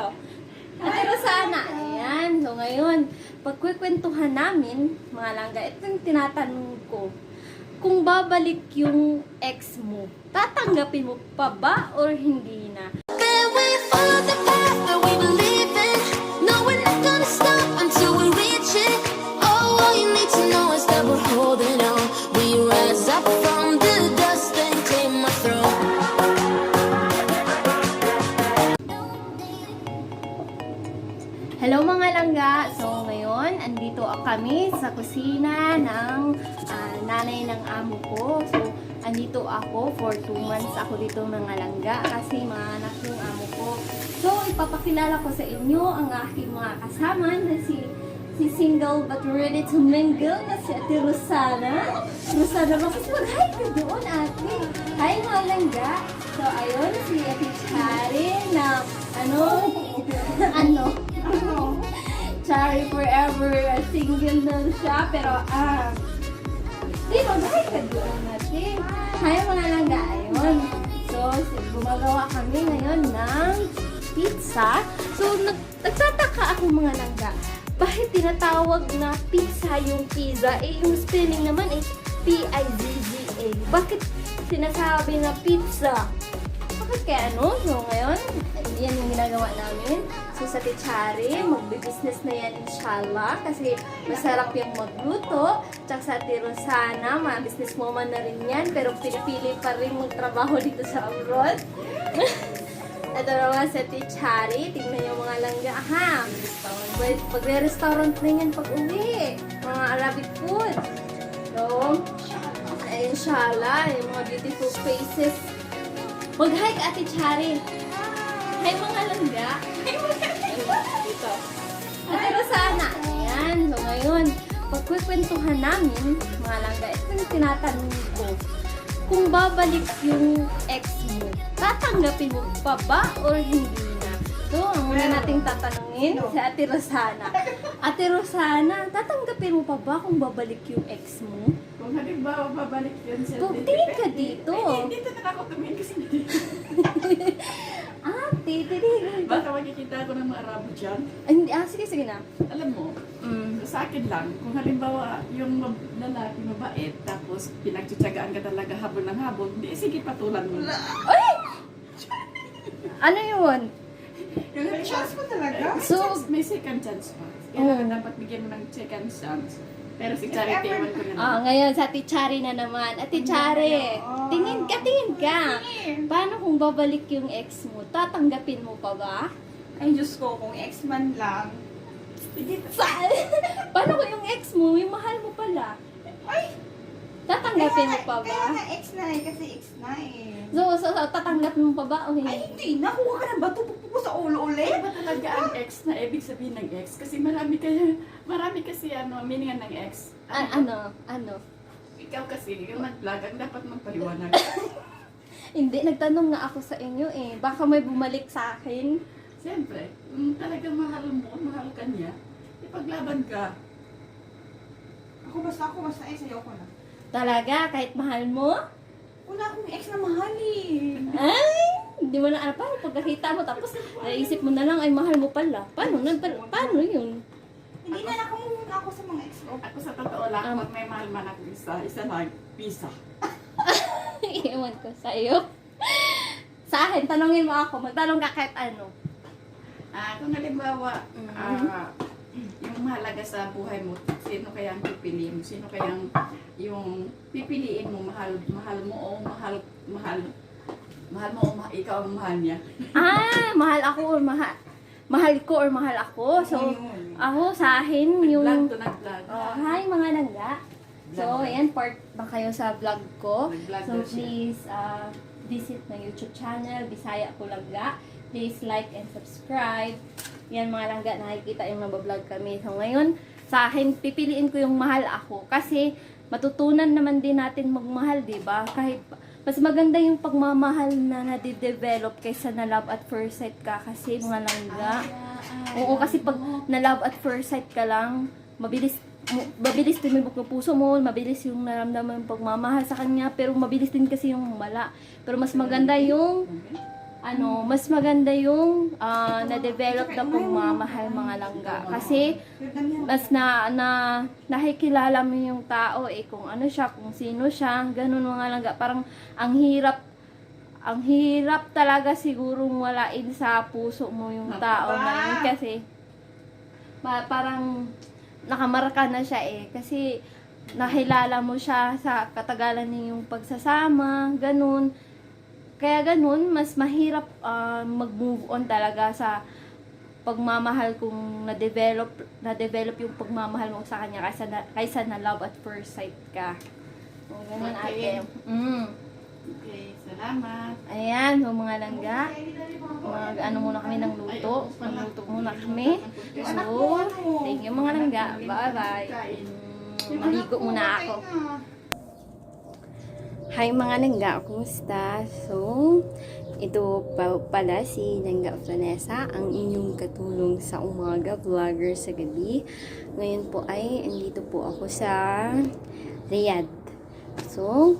dito. Ate Rosana, ayan. So ngayon, pagkukwentuhan namin, mga langga, ito yung tinatanong ko. Kung babalik yung ex mo, tatanggapin mo pa ba or hindi na? Can we follow the path that we believe in? No, we're not gonna stop until we reach it. Oh, all you need to know is that we're holding on. We rise up from the dust and claim our throne. Hello mga langga! So ngayon, andito kami sa kusina ng nanay ng amo ko. So, andito ako for 2 months ako dito mga langga kasi maanak yung amo ko. So, ipapakilala ko sa inyo ang aking mga kasama na si single but ready to mingle na si Ate Rosana. Rosana, bakit mag-hi ka doon, ate? Hi mga langga! So, ayun, si Ate Chari na Chari forever, single na siya, pero di mag-hi ka doon natin. Hi mga langga, ayun. So, gumagawa kami ngayon ng pizza. So, nagtataka ako mga langga. Bakit tinatawag na pizza yung pizza? Eh, yung spelling naman is P-I-Z-Z-A. Bakit sinasabi na pizza? Bakit kaya ano? So, ngayon, yan yung ginagawa namin. So, sa Tichari, magbe-business na yan inshallah. Kasi masarap yung magluto. Tsaka sa Ate Rosana, mga business woman na rin yan. Pero pinipili pa rin magtrabaho dito sa abroad. Ito naman sa Tichari. Tingnan yung mga langga, ha? Pagre-restaurant na yan pag-uwi. Mga Arabic food. So, inshallah, yung mga beautiful faces. Mag-hi ka, Ate Chari. Hi mga langga. Ito. Ate Rosana. Ayan. So ngayon, pagkukwentuhan namin, mga langga, ito yung tinatanong ko. Kung babalik yung ex mo, tatanggapin mo pa ba or hindi na? So, ang una nating tatanungin, si Ate Rosana. Ate Rosana, tatanggapin mo pa ba kung babalik yung ex mo? Kung halimbawa babalik yun sa Tingin ka dito. Dito na ako tumingin kasi hindi. Ate, tingin ka. Baka makikita ko ng mga Arabo dyan. Sige na. Alam mo, sa akin lang, kung halimbawa yung lalaki mabait, tapos pinagtsatsagaan ka talaga habol ng habol, di sige patulan mo. Ay! Ano yun? Yung chance mo talaga? So, May second chance pa. Kailangan dapat bigyan mo ng second chance. Pero si Charity, ewan ko na naman. ngayon sa Tichari na naman. Ate Chari, tingin ka. Paano kung babalik yung ex mo? Tatanggapin mo pa ba? Ay, Diyos ko, kung ex-man lang. Paano kung yung ex mo, yung mahal mo pala? Ay! Tatanggapin mo pa Kaya ba? nga ex na eh, kasi ex na eh. So, tatanggapin mo pa ba o Ay, hindi? hindi na. Kuha ka ng bato pupupo sa ulo ulit. Iba talaga ang ex na ibig sabihin ng ex. Kasi marami kasi meaningan ng ex. Ano? Ikaw kasi, yung nag-vlog, ang dapat magpaliwanag. Hindi, nagtanong nga ako sa inyo eh. Baka may bumalik sa akin. Siyempre, kung talagang mahal mo, mahal ka niya, ipaglaban ka. Ako basta ex, ayoko na. Talaga, kahit mahal mo? Wala akong ex na mahal eh. Ay! Hindi mo na alam. Paano pagkakita mo tapos naisip mo na lang ay mahal mo pala. Paano yun? Hindi na nakamumuna ako sa mga ex ko. Ako sa totoo lang, pag may mahal man ako isa lang, pisa. Iwan ko sa'yo. Sa akin, tanongin mo ako. Magtanong ka kahit ano. Kung halimbawa, yung mahalaga sa buhay mo, sino kaya ang pipiliin mo? Sino kaya yung pipiliin mo, mahal mo o ikaw ang mahal niya? Mahal ako or mahal ko or mahal ako. So, ako sa akin, yung... Nag-vlog. Hi mga langga. So, ayan, part ba kayo sa vlog ko? Nag-vlog So, daw siya. please visit my YouTube channel, Bisaya ko Langga. Please like and subscribe. Yan mga langga, nakikita yung nabablog kami. So, ngayon, sa akin, pipiliin ko yung mahal ako. Kasi, matutunan naman din natin magmahal, di ba? Kahit, mas maganda yung pagmamahal na nade-develop kaysa na love at first sight ka. Kasi, mga langga. Oo, kasi pag na love at first sight ka lang, mabilis tumibok ng puso mo, mabilis yung naramdaman yung pagmamahal sa kanya, pero mabilis din kasi yung wala. Pero mas maganda yung mas maganda yung na-develop na pagmamahal mga langga. Kasi, mas nakikilala mo yung tao kung ano siya, kung sino siya, ganun mga langga. Parang ang hirap talaga sigurong walain sa puso mo yung tao na yun kasi parang nakamarka na siya kasi nakilala mo siya sa katagalan ninyong pagsasama, ganun. Kaya ganun, mas mahirap mag-move on talaga sa pagmamahal kung na-develop yung pagmamahal mo sa kanya kaysa na love at first sight ka. O, ganun Okay. ate. Okay, salamat. Ayan, mga langga. Ano muna kami ng luto. Magluto muna kami. So, thank you mga langga. Bye-bye. Maligo muna ako. Hi mga langga, kumusta? So, ito pa pala si Langga Vanessa, ang inyong katulong sa umaga, vlogger sa gabi. Ngayon po ay andito po ako sa Riyadh. So,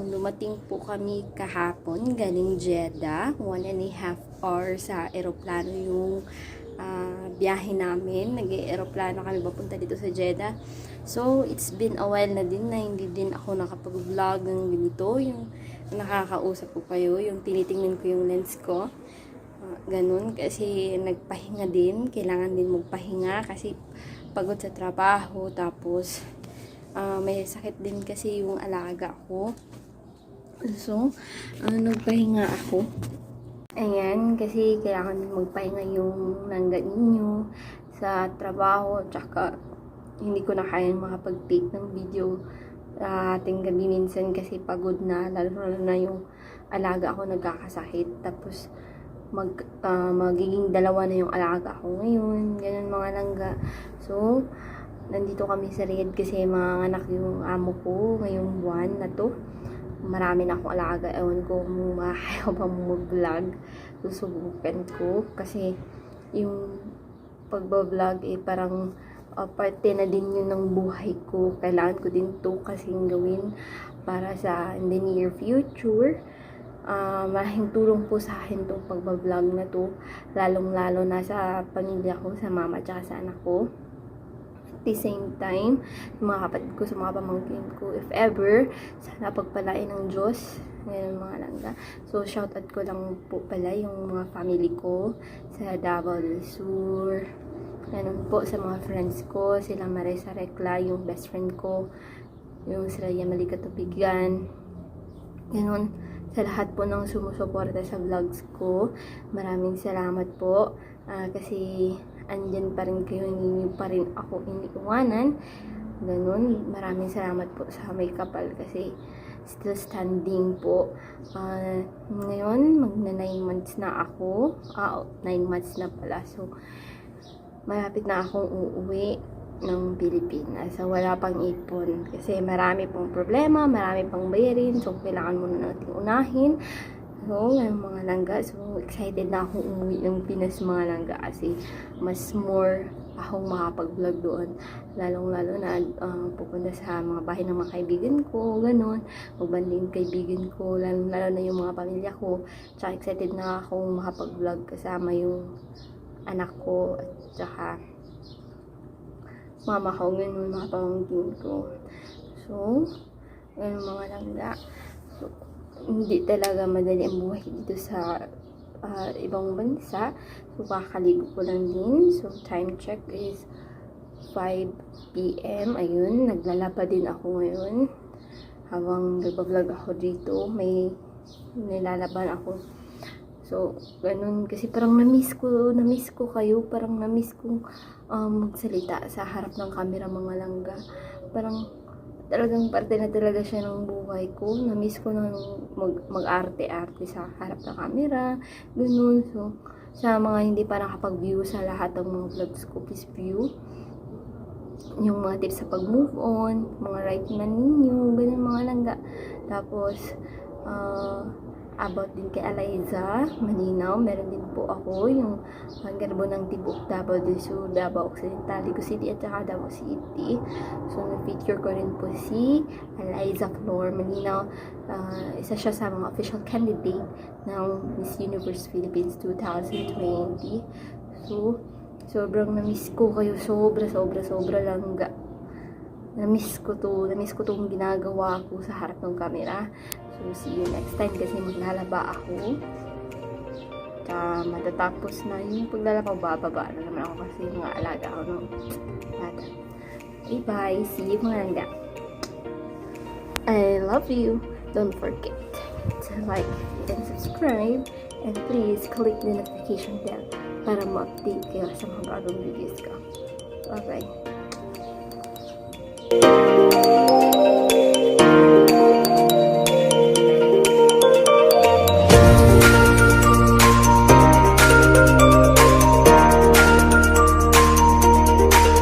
lumating po kami kahapon galing Jeddah, 1.5 hours sa eroplano yung biyahe namin. Nag-eroplano kami papunta dito sa Jeddah. So, it's been a while na din na hindi din ako nakapag-vlog ng ganito, yung nakakausap ko kayo, yung tinitingnan ko yung lens ko. Ganun, kasi nagpahinga din, kailangan din magpahinga kasi pagod sa trabaho, tapos may sakit din kasi yung alaga ko. So, nagpahinga ako. Ayan, kasi kailangan din magpahinga yung langga ninyo sa trabaho. Tsaka, hindi ko na kayang makapag-take ng video ating gabi minsan kasi pagod na. Lalo na yung alaga ako nagkakasakit. Tapos, magiging dalawa na yung alaga ko ngayon. Ganun mga langga. So, nandito kami sa Riyadh kasi mga anak yung amo ko ngayong buwan na to. Marami na akong alaga. Ewan ko kung makakaya pa mag-vlog. Susubukan ko. Kasi yung pag-vlog parang parte na din yun ng buhay ko. Kailangan ko din to kasing gawin para sa in the near future. Malaking tulong po sa akin tong pag-vlog na to. Lalong-lalo na sa pamilya ko, sa mama at sa anak ko. The same time, yung mga kapatid ko, sa mga pamangkin ko, if ever, sana pagpalain ng Diyos, ngayon mga langga. So, shoutout ko lang po pala yung mga family ko sa Davao del Sur. Ganun po sa mga friends ko, sila Marisa Recla, yung best friend ko, yung sila Yamali Katubigan. Ganun, sa lahat po ng sumusuporta sa vlogs ko, maraming salamat po. Kasi andyan pa rin kayo, hindi nyo pa rin ako iniiwanan. Ganun, maraming salamat po sa may kapal kasi still standing po. Ngayon, magna 9 months na ako. 9 months na pala. So, malapit na akong uuwi ng Pilipinas. So, wala pang ipon. Kasi marami pang problema, marami pang bayarin. So, kailangan muna natin unahin. So, ngayon mga langga. So, excited na akong umuwi ng Pinas mga langga. Kasi, mas more akong makapag-vlog doon. Lalong-lalo na pupunta sa mga bahay ng mga kaibigan ko, ganun. Magbanding kaibigan ko, lalong-lalo na yung mga pamilya ko. Tsaka excited na akong makapag-vlog kasama yung anak ko at tsaka mama ko, ganun, mga pamangkin ko. So, ganun mga langga. So, hindi talaga madali ang buhay dito sa ibang bansa. So, kakaligo ko lang din. So, time check is 5 p.m. Ayun, naglalaba din ako ngayon. Habang nagbablog ako dito, may nilalaban ako. So, ganun. Kasi parang na-miss ko kayo. Parang na-miss ko magsalita sa harap ng camera mga langga. Parang talagang parte na talaga siya ng buhay ko. Na-miss ko nang mag-arte-arte sa harap ng camera. Ganun. So, sa mga hindi pa nakapag-view sa lahat ng mga vlogs ko, please view. Yung mga tips sa pag-move on, mga right man ninyo, ganun mga langga. Tapos, about din kay Eliza Maninaw. Meron din po ako yung Garbo ng Tibok, Davao del Sur, Davao Occidental, Ligo City at saka Davao City. So na-feature ko rin po si Eliza Flor Maninaw. Isa siya sa mga official candidate ng Miss Universe Philippines 2020. So sobrang na-miss ko kayo, sobra lang ga. Na-miss ko tong ginagawa ko sa harap ng camera. So, see you next time kasi maglalaba ako. Matatapos na yung paglalaba, bababa na naman ako kasi mga alaga ako ng bata. Okay, bye. See you mga langga. I love you. Don't forget to like and subscribe. And please click the notification bell para ma-update kayo sa mga bagong videos ko. Bye-bye.